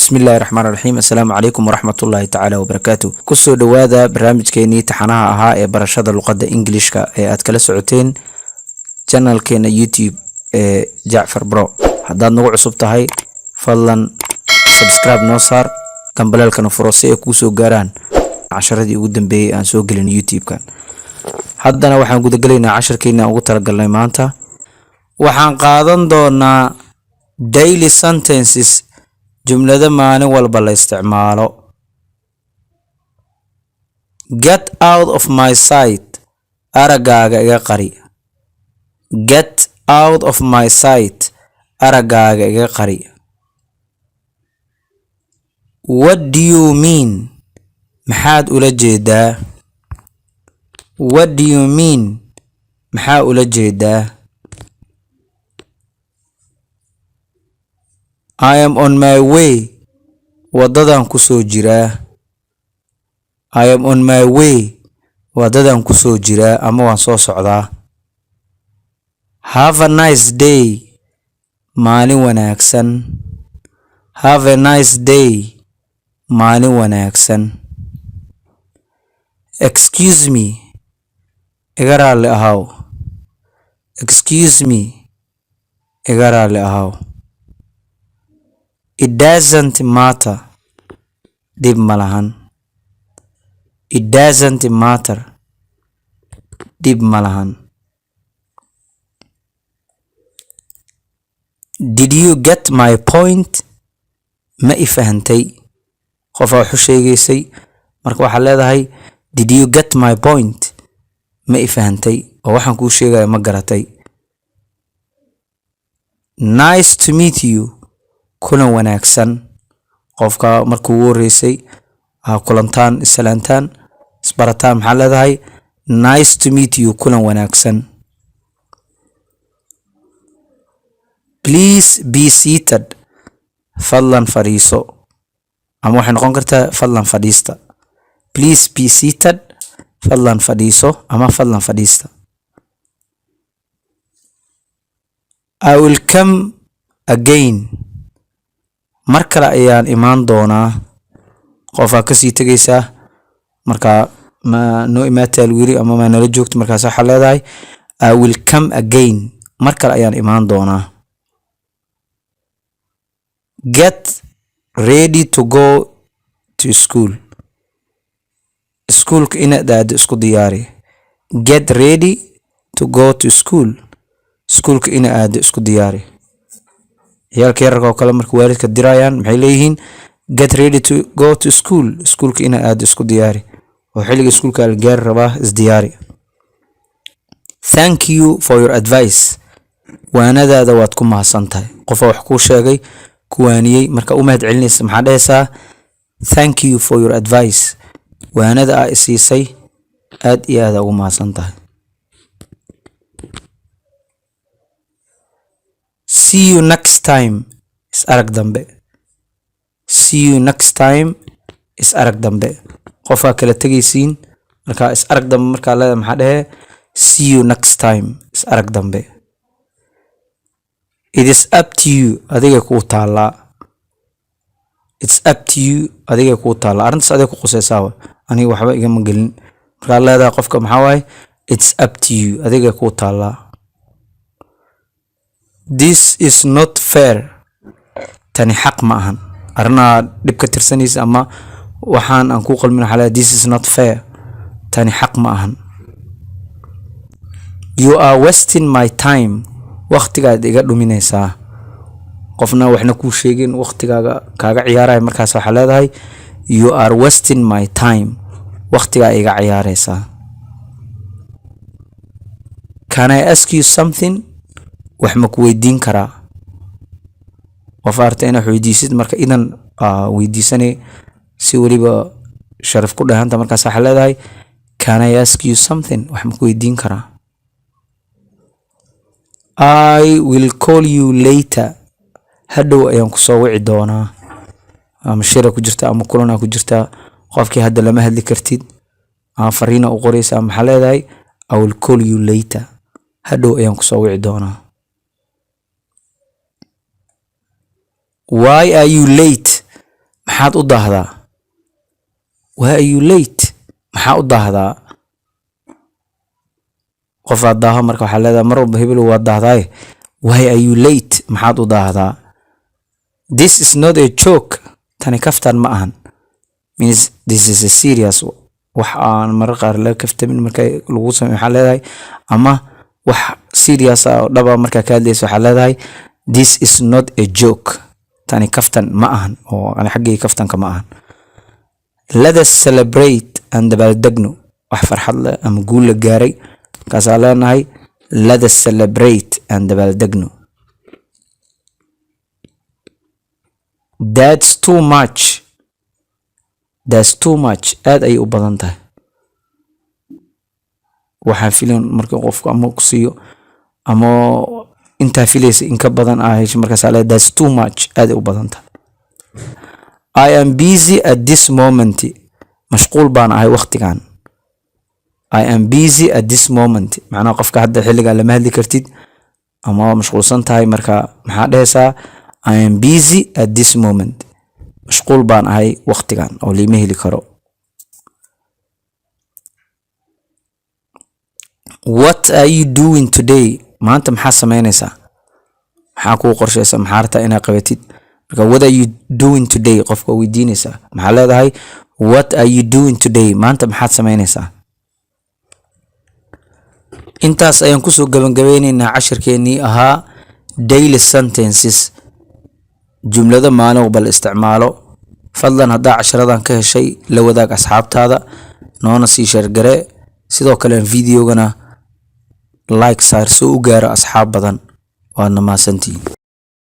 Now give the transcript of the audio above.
Bismillahi raxmaan raxiim. Assalaamu calaykum waraxmatullaahi tacaala wabarakaatu. Kusoo dhowaada barnaamijkeenii taxanaha ahaa ee barashada luqadda Ingilishka ee aad kala socoteen channelkeena YouTube ee Jacfar Bro. Haddaad nagu cusub tahay, fadlan subscribe noo saar, gambaleelkana furo si ay kuu soo gaaraan casharadii ugu dambeeyey aan soo gelin YouTube-kan. Haddana waxaan gudagelaynaa casharkeena aan ugu talagalnay. Maanta waxaan qaadan doonaa daily sentences, jumlado maalin walba la isticmaalo. Get out of my sight, araggaaga iga qari. Get out of my sight, araggaaga iga qari. What do you mean? Maxaad ula jeedaa? What do you mean? Maxaa ula jeedaa? I am on my way, waddadan kusoo jiraa. I am on my way, waddadan kusoo jiraa ama waan soo socdaa. Have a nice day, maalin wanaagsan. Have a nice day, maalin wanaagsan. Excuse me, iga raalli ahow. Excuse me, iga raalli ahow. It doesn't matter, dhib ma lahan. It doesn't matter, dhib ma lahan. Did you get my point? Ma i fahantay? Qofaa wax u sheegaysay, marka waxaad leedahay, "Did you get my point?" Ma i fahantay oo waxaan kuu sheegaya ma garatay? Nice to meet you, kulan wanaagsan. Qofka markuu ugu horeysay aa kulantaan, isalaantaan, isbarataan, maxaa leedahay? "Nice to meet you," kulan wanaagsan. Please be seated, fadlan fadhiiso, ama waxay noqon kartaa fadlan fadhiista. Please be seated, fadlan fadhiiso ama fadlan fadhiista. I will come again, mar kale ayaan imaan doonaa. Qofaa kasii tegaysaa, marka ma noo imaataa lagu yiri ama ma nala joogto, markaas waxaa leedahay, "I will come again," mar kale ayaan imaan doonaa. Get ready to go to school, iskuulka inaad aado isku diyaari. Get ready to go to school, iskuulka inaad aado isku diyaari. Ciyaalka yararka oo kale marka waalidka dirayaan, maxay leeyihiin? "Get ready to go to school," iskuulka inaad aado isku diyaari, oo xilliga iskuulka la gaari rabaa, isdiyaari. Thank you for your advice, waanadaada waad ku mahadsan tahay. Qofa wax kuu sheegay, ku waaniyey, marka u mahad celinaysa, maxaa dhahaysaa? "Thank you for your advice," waanada aa isiisay aad iyo aad ugu mahadsan tahay. See you next time, is arag dambe. See you next time, is arag dambe. Qofaa kala tegaysiin, markaa is arag dambe markaa leedahay, maxaa dhehe? "See you next time," is arag dambe. It is up to you, adigay kuu taallaa. It's up to you, adigay kuu taallaa. Arrintaas adigay ku qusaysaa, aniga waxba igama gelin markaa leedahay qofka, maxaa waaye? It's up to you, adigay kuu taallaa. This is not fair, tani xaq ma ahan. Arrinaa dhib ka tirsanaysa ama waxaan aan kuu qalmin, waxaa leedahay, "This is not fair," tani xaq ma ahan. You are wasting my time, waqtigaad iga dhuminaysaa. Qofna waxna kuu sheegin, waqtigaaga kaaga ciyaaraya, markaas waxaa leedahay, "You are wasting my time," waqtigaa iga ciyaaraysaa. Can I ask you something? Wax ma ku weydiin karaa? Qof arta inaad weydiisid, marka idan weydiisanay si weliba sharaf ku dhahanta, markaas waxaa leedahay, "Can I ask you something?" Wax ma ku weydiin karaa? I will call you later, hadhow ayaan kusoo wici doonaa. Ama shira ku jirta ama kulana ku jirtaa, qofkii hadda lama hadli kartid, ama fariina u qoraysaa, maxaa leedahay? "I will call you later," hadhow ayaan kusoo wici doonaa. Why are you late? Maxaad u daahdaa? Why are you late? Maxaa u daahdaa? Qofaad daaho marka waxaa leedahay mar walba, "Hebel, waa daahdaaye, why are you late?" Maxaad u daahdaa? This is not a joke. Tani kaftan ma ahan, means this is a serious. Wax aan marar qaar laga kaftamin marka lagu sameyo waxaa leedahay, ama wax serious ah oo dhaba markaa ka hadlaysa, waxaa leedahay, "This is not a joke." Tani kaftan ma ahan, oo ani xaggay kaftanka ma ahan. Let us celebrate. Aan dabaaldegno. Wax farxad leh ama guul la gaaray markaasaa leenahay, "Let us celebrate." Aan dabaaldegno. That's too much. That's too much. Aad ayay u badan tahay. Waxaan filin marka qofku ama ku siiyo ama intaa filaysa in ka badan aa hesho, markaasaa leedahay, "That's too much." Aad ay u badan tahay. I am busy at this moment. Mashquul baan ahay waqtigan. I am busy at this moment, macnaha qofka hadda xilligaa lama hadli kartid ama waa mashquulsan tahay. Marka maxaa dhehaysaa? I am busy at this moment. Mashquul baan ahay waqtigan oo liima heli karo. What are you doing today? Maanta maxaa sameynaysaa? Maxaa kuu qorshaysa? Maxaa rabtaa inaad qabatid? Marka "What are you doing today?" qofka weydiinaysaa. Maxaa leedahay? What are you doing today? Maanta maxaad sameynaysaa? Intaas ayaan kusoo gabangabeyneynaa cashirkeenii ahaa daily sentences, jumlado maalin walba la isticmaalo. Fadlan, haddaa cashiradan ka heshay, la wadaag asxaabtaada, noona sii share garee. Sidoo kale videogana like saar soo u gaaro asxaab badan. Waadna mahadsantihiin.